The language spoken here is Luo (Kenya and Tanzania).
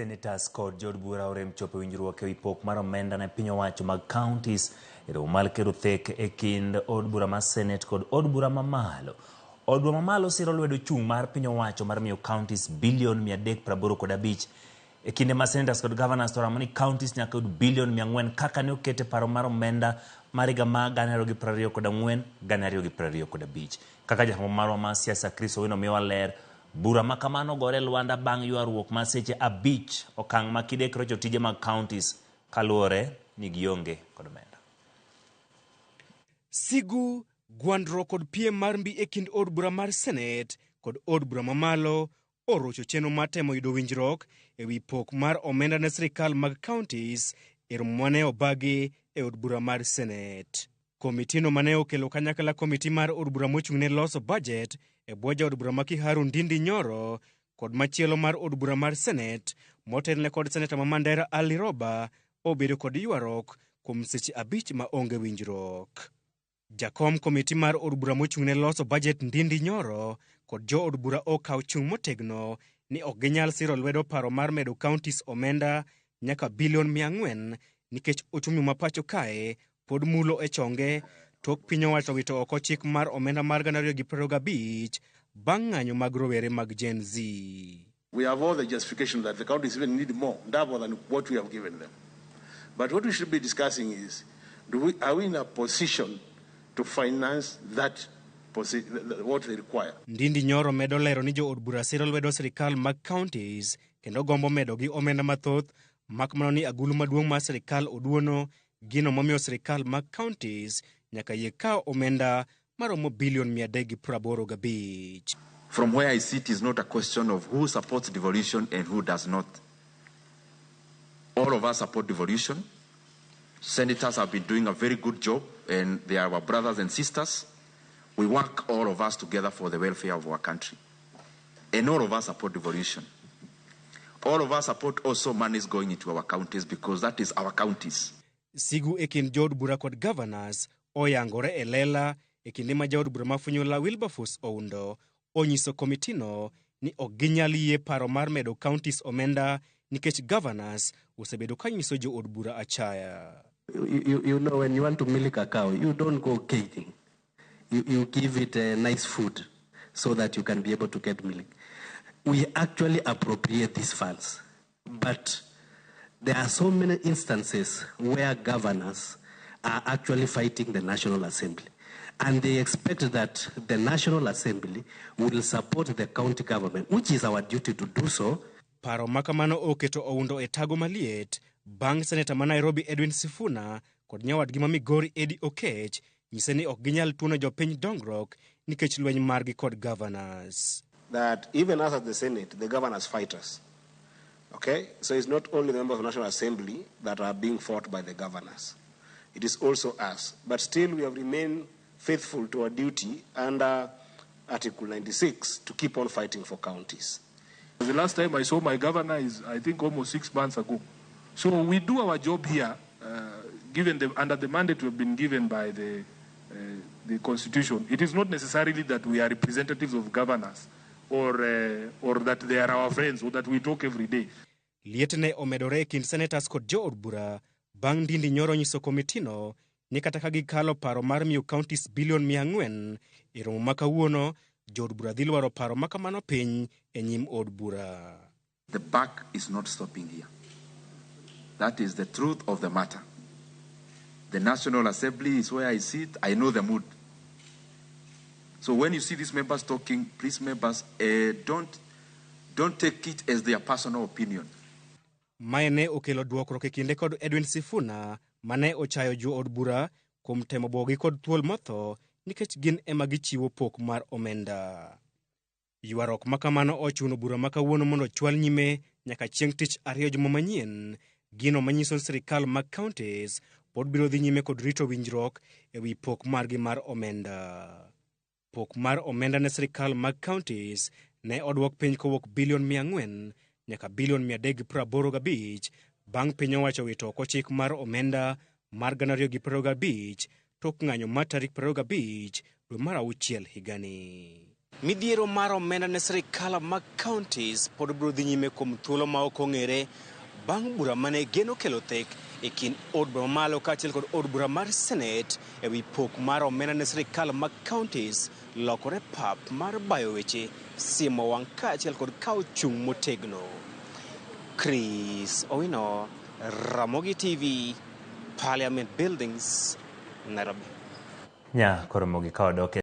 Senators kod jood bura orem chopo e winjruok ewi pok mar omenda ne piny owacho mag counties e romo mar kelo thek e kind od bura mar Senate kod od bura mamalo. Od bura mamalo siro lwedo chung' mar piny owacho mar miyo counties bilion 385 e kinde ma senators kod governors to oramo ni counties nyaka yud bilion 400 kaka ne oket e paro mar omenda mar higa ma 2024 2025. Kaka jafwambo marwa mar siasa Chris Owino miyowa ler, bura ma kamano ogore e lwanda bang' ywaruok mar seche abich, okang' ma kidek rocho tije mag counties kaluwore ni gionge kod omenda. Sigu, gwandruok kod piem mar mbi e kind od bura mar Senate kod od bura mamalo orocho chenro mar temo yudo winjruok e wi pok mar omenda ne sirkal mag counties e romo mane obagi e od bura mar Senate. Komitino mane okelo kanyakla komiti mar od bura mochung' ne loso bajet e bwo jaod bura ma Kiharu Ndindi Nyoro kod machielo mar od bura mar Senate motelne kod seneta ma Mandera Ali Roba obedo kod ywaruok kuom seche abich ma onge winjruok. Jakom komiti mar od bura mochung' ne loso bajet Ndindi Nyoro kod jo od bura okawo chung' motegno ni ok ginyal siro lwedo paro mar medo counties omenda nyaka bilion 400 nikech ochumi ma pacho kae pod mulo e chonge tok piny owacho wito oko chik mar omenda mar 2025 bang' ng'anyo mag rowere mag Gen Z. We have all the justification that the counties even need more, double than what we have given them. But what we should be discussing is, are we in a position to finance that what they require? Ndindi Nyoro medo lero ni jood bura siro lwedo sirkal mag counties kendo gombo medogi omenda mathoth mak mana ni agulu maduong' mar sirkal oduono gino momiyo sirkal mag counties nyaka yie kawo omenda maromo bilion 385. From where I sit is not a question of who supports devolution and who does not. All of us support devolution. Senators have been doing a very good job and they are our brothers and sisters. We work all of us together for the welfare of our country. And all of us support devolution. All of us support also monies going into our counties because that is our counties. Sigu e kind jood bura kod governors oyangore e lela e kinde ma jaod bura ma Funyula Wilberforce Oundo onyiso komitino ni ok ginyal yie paro mar medo counties omenda nikech governors osebedo ka nyiso jood bura achaya. When you want to milk a cow, you don't go caging. You give it a nice food so that you can be able to get milk. We actually appropriate these funds, but there are so many instances where governors are actually fighting the National Assembly. And they expect that the National Assembly will support the county government, which is our duty to do so. Paro ma kamano oketo Oundo e tago maliet bang' seneta ma Nairobi Edwin Sifuna kod nyawadgi ma Migori Eddie Okech nyise ni ok ginyal tuono jopiny dongruok nikech lweny margi kod governors. That even us at the Senate, the governors fight us. Okay? So it's not only the members of the National Assembly that are being fought by the governors. It is also us. But still we have remained faithful to our duty under Article 96 to keep on fighting for counties. The last time I saw my governor is, I think, almost 6 months ago. So we do our job here, under the mandate we've been given by the Constitution. It is not necessarily that we are representatives of governors or that they are our friends or that we talk every day. Liet ne omedore e kind senators kod jood bura bang' Ndindi Nyoro nyiso komitino ni kata ka gikalo paro mar miyo counties bilion 400 e romo ma kawuono, jood bura dhi lwaro paro ma kamano piny e nyim od bura. The buck is not stopping here. That is the truth of the matter. The National Assembly is where I sit. I know the mood. So when you see these members talking, please members, don't take it as their personal opinion. Mae ne okelo dwokruok e kinde kod Edwin Sifuna mane ochayo jood bura kuom temo bwogi kod thuol motho nikech gin ema gichiwo pok mar omenda. Ywaruok ma kamano ochuno bura ma kawuono mondo ochwal nyime nyaka chieng' tich ariyo juma manyien, gino manyiso ni sirkal mag counties pod biro dhi nyime kod rito winjruok e wi pok margi mar omenda. Pok mar omenda ne sirkal mag counties ne odwok piny kowuok bilion 400 nyaka bilion 385 bang' piny owacho wito oko chik mar omenda mar 2025 tok ng'anyo mar tarik 25 dwe mar auchiel higani. Midhiero mar omenda ne sirikal mag counties pod biro dhi nyime kuom thuolo ma ok ong'ere bang' bura mane geno kelo thek e kind od bura mamalo kaachiel kod od bura mar Senate e wi pok mar omenda ne sirikal mag counties lokore pap mar bayo weche, siemo wang' kaachiel kod kawo chung' motegno. Chris Owino, Ramogi TV, Parliament Buildings, Nairobi. Nya koro mogi ka wadok e